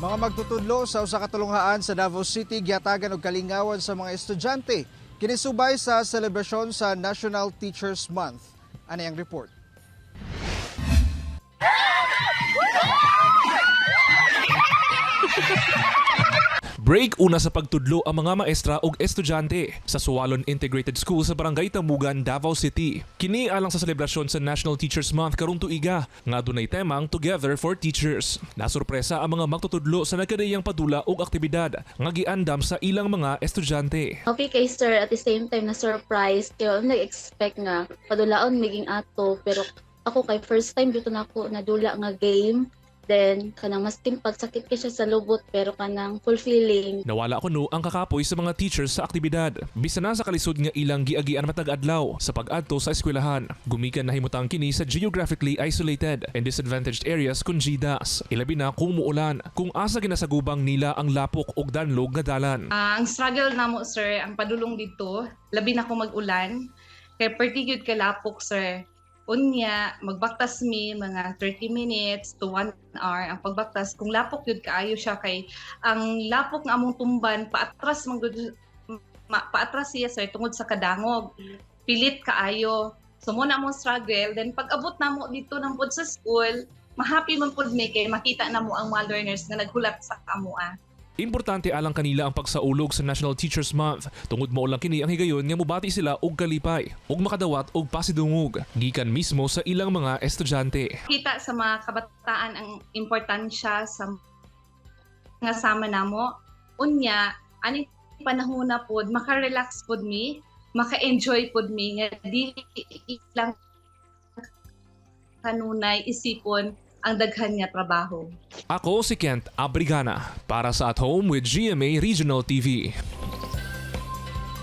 Mga magtutudlo sa usa ka tulunghaan sa Davao City gihatagan og kalingawan sa mga estudyante kini subay sa selebrasyon sa National Teachers Month. Ani ang report. Break una sa pagtudlo ang mga maestra ug estudyante sa Sualon Integrated School sa Barangay Tamugan, Davao City. Kini alang sa selebrasyon sa National Teachers Month karong tuiga nga dunay temang Together for Teachers. Nasurpresa ang mga magtutudlo sa nagkadiyang padula ug aktibidad nga giandam sa ilang mga estudyante. Okay kay sir, at the same time na surprise kay nag-expect nga padulaon maging ato, pero ako kay first time dito na ako nadula nga game, then kanang maskin pagsakit kay siya sa lubot, pero kanang fulfilling. Nawala kuno ang kakapoy sa mga teachers sa aktibidad. Bisan na sa kalisod nga ilang giagian matag adlaw sa pag-adto sa eskwelahan. Gumikan nahimutang kini sa geographically isolated and disadvantaged areas kun GIDAS. Ilabi na kung muulan, kung asa ginasagubang nila ang lapok og danlog nga dalan. Ah, ang struggle namo, sir, ang padulong dito, labi na kung mag-ulan, kay perti gyud kalapok, sir. Unya, magbaktas mi mga 30 minutes to 1 hour ang pagbaktas. Kung lapok gyud kaayo siya, kay ang lapok nga among tumban paatras man gud paatras siya, sir, tungod sa kadangog. Pilit kaayo. So mo na among struggle, then pag abot namo dito nang pod sa school, mahappy man pod mi kay makita namo ang mga learners nga naghulat sa amoa. Importante alang kanila ang pagsaulog sa National Teachers Month tungod mao lang kini ang higayon nga mobati sila og kalipay ug makadawat og pasidungog gikan mismo sa ilang mga estudyante. Kita sa mga kabataan ang importansya sa nga sama namo. Unya, ani panahon na pod maka-relax pod mi, maka-enjoy pod mi nga dili lang kanunay isipon ang daghan nga trabaho. Ako si Kent Abrigana para sa At Home with GMA Regional TV.